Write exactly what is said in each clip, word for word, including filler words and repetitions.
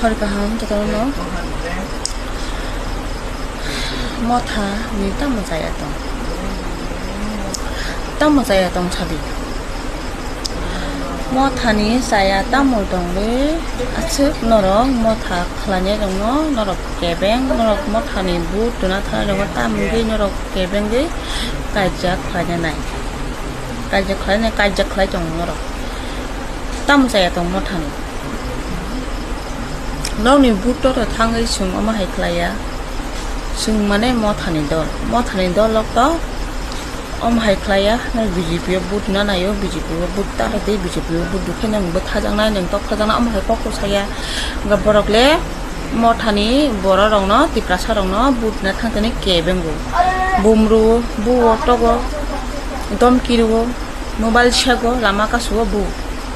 Hor kaham jotono. Motha ni tamo chaya tong? Tamo chaya tong sadi? Motha ni chaya tamo tong le? Aswk norok motha khlainai rokno norok kebeng, norok motha ni but tuna thana rokno tamo wngwi norok kebengwi kaijak khlainai nai. Kaijak khlainai, kaijak khlai tongo norok. Tamo chaya tong motha ni? Nokni but to thangwi chwng omo hai khlaiya. Chwng mane mothani dol. Mothani dol rok to omo hai khlaiya. Nai B J P o but na naio, B J P o but ta rwdi, B J P o but dukhe nang bwthajaknai, nang tok khajaknai, omo hai kok to saya. Hwnkhe borok le mothani borok rokno, Tiprasa rokno but na thangtani kebengo. Bumru, buo, togo, domki rwo. Mobile sego, lama kasu o bu.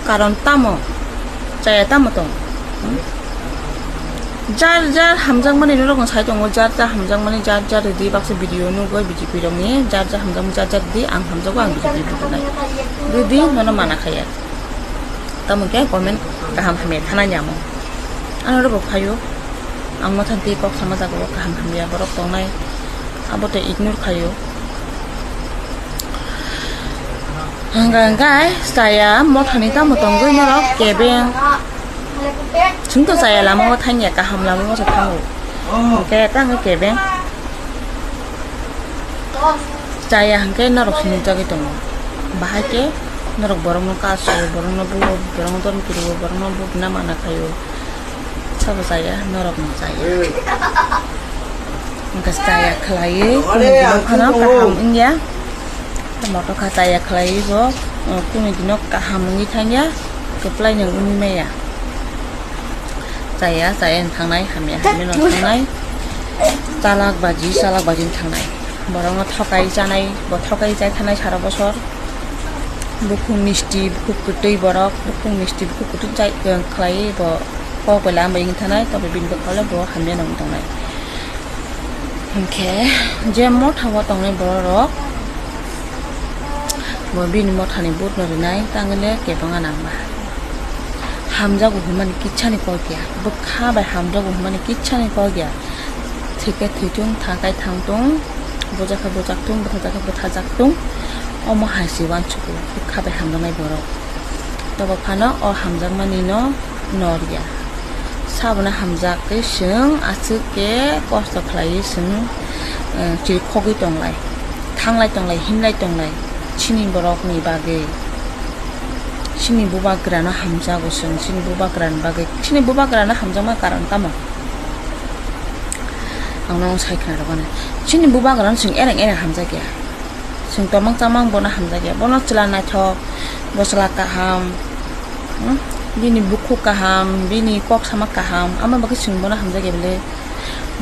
Karon tamo? Chaya tamo tong? Hmm? Jar jar hamjakmani norok no sai tongo, jar jar hamjakmani, jar jar rwdi baksa video nugwi B J P rokni, jar jar hamjakmani, jar jar rwdi, ang hamjago, ang B J P rwdi nai. Rwdi nono mana khaiya. Tamo khe comment kaham hamya thanani amo. Ano robo phaio. Ang motha twi kok sama jago kaham hamya borok tongnai. Abo tei ignore khaio. Hwnkha hwnkhe chaya mothani tamo tongwi norok kebeng. Chwng to chaya lama o thangya, kaham lama o se thango. Hwnkhe tamo kebeng. Chaya hwnkhe norok se nukjagwi tongo. Bahai khe norok borokno kaso, borokno buo, borokno domki rwo, borokno bubna mana khaio. Sabo chaya, norokno chaya. Hwnkhe chaya khlaiwi, kunu dino phano kaham wngya. Moto kha chaya khlaiwi bo, kunu dino kaham wngwi thangya, kwplai nang wngwi maya. Chaya, chaya wng thangnai, hamya, hamya wng thangnai. Chalak baji, chalak baji wng thangnai. Borokno thokai chanai, bo thokai chai thanai sara bosor. Bukhuk misti, bukhuk kwtwi borok, bukhuk misti, bukhuk kwtwi chai, khlaiwi bo kok bai lama bai wng thanai, tobo bini bwkhao le bo hamya wng tongnai. Hwnkhe je motha o tongnai borok rok bo bini mothani but no rinai tangwi le kebengma nangma. Hamjago hinmani kitsani kok ya, bwkha bai hamjago hinmani kitsani kok ya. Thwikhe thwitung, thakai thangtung, bujak khe bujaktung, bwthajak khe bwthajaktung. Omo hai se uansukgo bwkha bai hamjaknai borok. Tobo phano o hamjakmani no norya. Sabono hamjak khe chwng aswk khe kosto khlaiwi chwng, eh, chirikhogwi tonglai, thanglai tonglai, himlai tonglai chini borokni bagwi. Chini bubagrano hamjago chwng, chini bubagrani bagwi, chini bubagrano hamjakma karon tamo? Ang nono sai khna rwmani. Chini bubagrano chwng ereng ereng hamjakya. Chwng tomang chamang bono hamjakya. Bono chwla naithok, bo chwla kaham, hmm? Bini bukhuk kaham, bini kok sama kaham, amo bagwi chwng bono hamjakya bwle.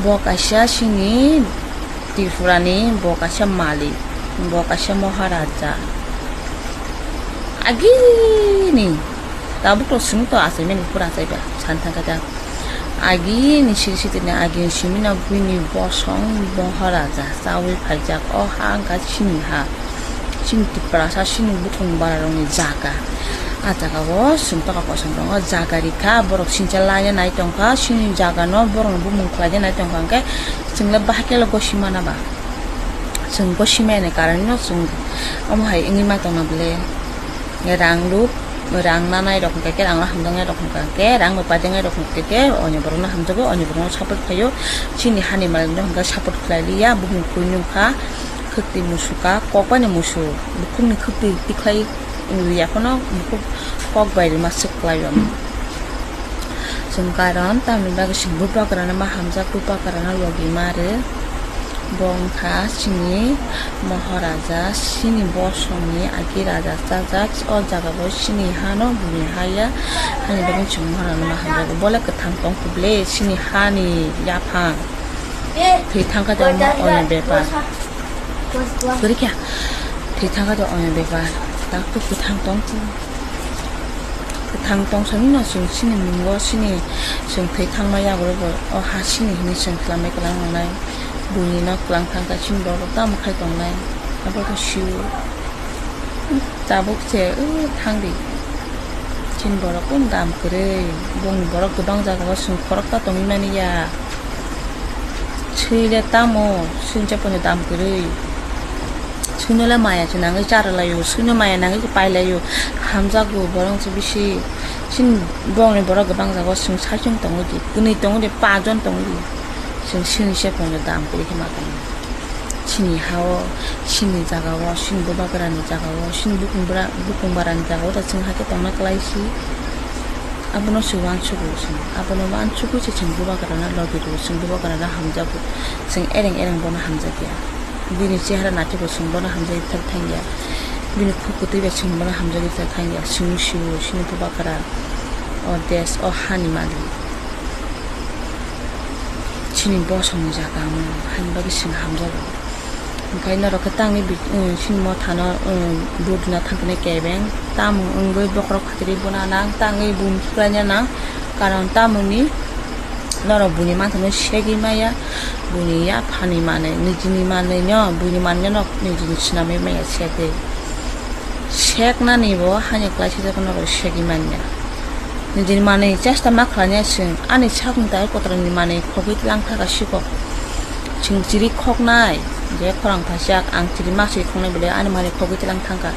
Bo kaisa chini Tripurani, bo kaisa malik, bo kaisa Maharaja. Agini, tabuk to chwng to achaimani, pura achaiba, san thangkha ta. Agini siri sitini agini simino bini bosong Maharaja chawi phaijak. O ha wngkha chini ha, chini Tiprasa, chini bukhuk bararokni jaga. A jaga o chwng toka kosom tongo, jaga rikha, borok sincha laina nai tongkha, chini jaga no borok no bumung khlaina nai tongkha, hwnkhe chwng le bahai khe le gosi mana ba? Chwng gosi maya ni karon no chwng omo hai wngwi ma tongna bwle. Rang ruk, rang nanai rok hwnkha khe, rang no hamjaknai rok hwnkha khe, rang bai pajaknai rok hwnkha khe, onyo borok no hamjago, onyo borok no support khlaio. Chini hani malik no hwnkha support khlai liya, buphang kwrwi nungkha, khwtwi musuka, kok bai no musu, bukhuk ni khwtwi tikhlai wngya phano bukhuk kok bai rwma swk khlaio. Chwng karon tamni bagwi chwng bubagrano ma hamjak, bubagrano logi ma rw. Bo wngkha chini Maharaja, chini bosongni agi raja chajak. O jaga bo chini hano, buini ha ya, hani bagwi chwng Maharano ma hamjago. Bo le kwthang tong khe ble chini hani yaphang. Thwi thang kha tei omo oya bepar. Kwrwi kha. Thwi thang kha tei oya bepar. Tak to kwthang tong khe. Kwthang tong sani no chwng chini mungo chini chwng thwi thangma yago bo o ha chini hinwi chwng klamwi kwlang nangnai. Buini no kwlang thang kha chini borok tamo khai tongnai. Abo khe sio. Tabuk se o thang di. Chini borok kunu dam kwrwi, bongni borok kwbang jagao chwng khoroksa tongwi mani ya. Swile tamo, swngsa pono dam kwrwi. Swino le maya se nangwi charwlaio, swino maya nangwi se pailaio. Hamjakgo borok se bisi. Chini bongni borok kwbang jagao chwng saichung tongwi di, kwnwi tongwi di, pajon tongwi di. Chwng swngsa pono dam kwrwi khe ma tongo. Chini hao, chini jagao, chini bubagrani jagao, chini bukung bra-, bukung barani jagao da chwng hakhe tongna kwlai si. Abono se uansukgo chwng, abono uansukgwi se chwng bubagrano logi rwo, chwng bubagrano hamjakgo, chwng ereng ereng bono hamjakya. Bini chehara naithokgo chwng bono hamjagwi thang thangya, bini khuk kwtwi bai chwng bono hamjagwi thang thangya, chwng sio chini bubagra o desh o hani malik. Chini bosongni jaga omo, haini bagwi chwng hamjago. Hwnkhe norok khe tangwi bi-, chini mothano, budina thangkhe kebeng, tamo wngwi bokhorok khatini buna nang, tangwi bum khiklaina nang, karon tamoni norok buini manthano segwi maya, buini yaphani manwi, nijini manwino, buini manwino nijini swnamwi maya segwi. Seknani bo haino klaisajak norok segwi manya. Nijini manwi chesta ma khlainai chwng, ani sakni tai kotorni manwi khogwi tlang thaka sikok. Chwng chiri khoknai, je khorang thajak, ang chiri ma chiri khoknai bile ani manwi khogwi tlang thangkha.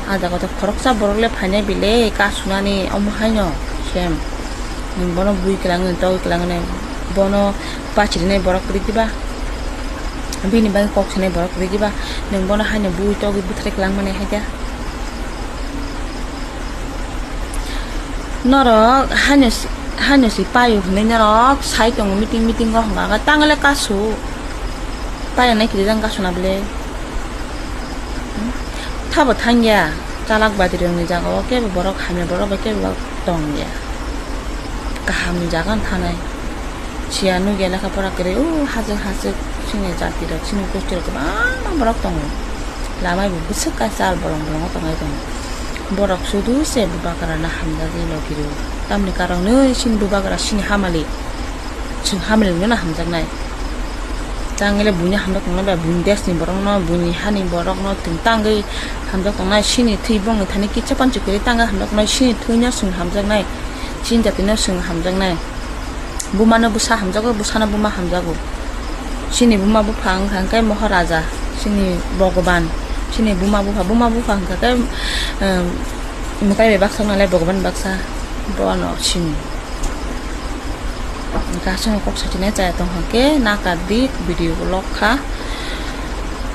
A jaga to khoroksa borok le phainai bile kasunani omo haino sem. Nwng bono bui kwlangwi togwi kwlangwi nai, bono pachirinai borok kwrwi diba? Bini bagwi kok sanai borok kwrwi diba? Nwng bono haino bui togwi bwthai kwlangmani hai da? Norok haino si, haino si paio hwnwi norok sai tongo meeting, meeting o hwnka hwnka tangwi le kasu. Paina nai kwrwi jang kasuna bwle. Hmm? Thabo thangya, chalak badirokni jagao kebo borok hamya borok bai kebo tongya. Kahamni jaga wng thanai. Siya nugya lekha pora kwrwi, o hachwk hachwk chini jatirok, chini gostirok kwbangma borok tongo. Lamai bo bwswk kaisa al bolong bolongo tongwi tongo. Borok sudu se bubagrano hamjagwi logi rwo. Tamni karonwi chini bubagra chini hamali. Chwng hamle wngno hamjaknai. Tangwi le buini hamjak tongnai ba buini desni borokno, buini hani borokno chwng tangwi hamjak tongnai, chini thwi bongni thani kisa panchi kwrwi tangwi hamjak tongnai, chini thwino chwng hamjaknai, chini jatino chwng hamjaknai. Bumano bwsa hamjago, bwsano buma hamjago. Chini buma bupha wngkha hwnkhe Moharaja, chini Bhogoban, chini buma bupha, buma bupha wngkha khe, um, mwtai bai baksa wngnai le Bhogoban baksa, bono chini. Hwnkhe aswkno kok satinai chaya tongkha khe nakar di, video bo lok kha.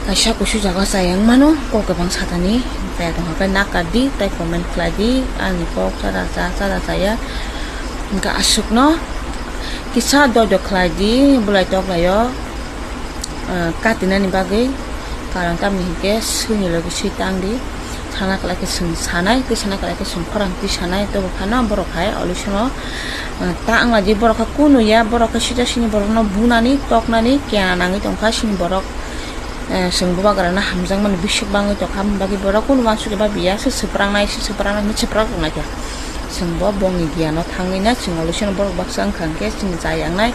Kaisa kusu jaga chaya wng mano, kok kwbang satani chaya tongkha khe nakar di, tei comment khlai di, ani kok chada cha, chada chaya. Hwnkhe aswkno kisa doido khlai di, bwlai tok laio. Ah, katinani bagwi, karon tamni hinkhe swini logi swi tang di, sana kwlai khe chwng sanai, tei sana kwlai khe chwng khorang twi sanai, tobo phano borok hai olusono, ah, ta wngla di, borok khe kunu ya, borok khe sida sini borokno bunani, toknani kena nangwi tongkha sini borok, eh, chwng bubagrano hamjakmani bisik bangwi tongkha, aboni bagwi borok kunu uansuk eba biya se swprangnai, se swprangnai hinwi swprak rwna khe chwng bo bongni giyano thangwi na chwng olusono borok baksa wngkha hwnkhe chini chaya wngnai,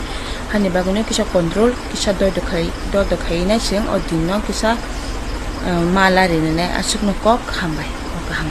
hani bagwino kisa control. Kisa doi dokhai, doi dokhai nai chwng o din no kisa, eh, mala rinani aswk no kok hambai, o kaham.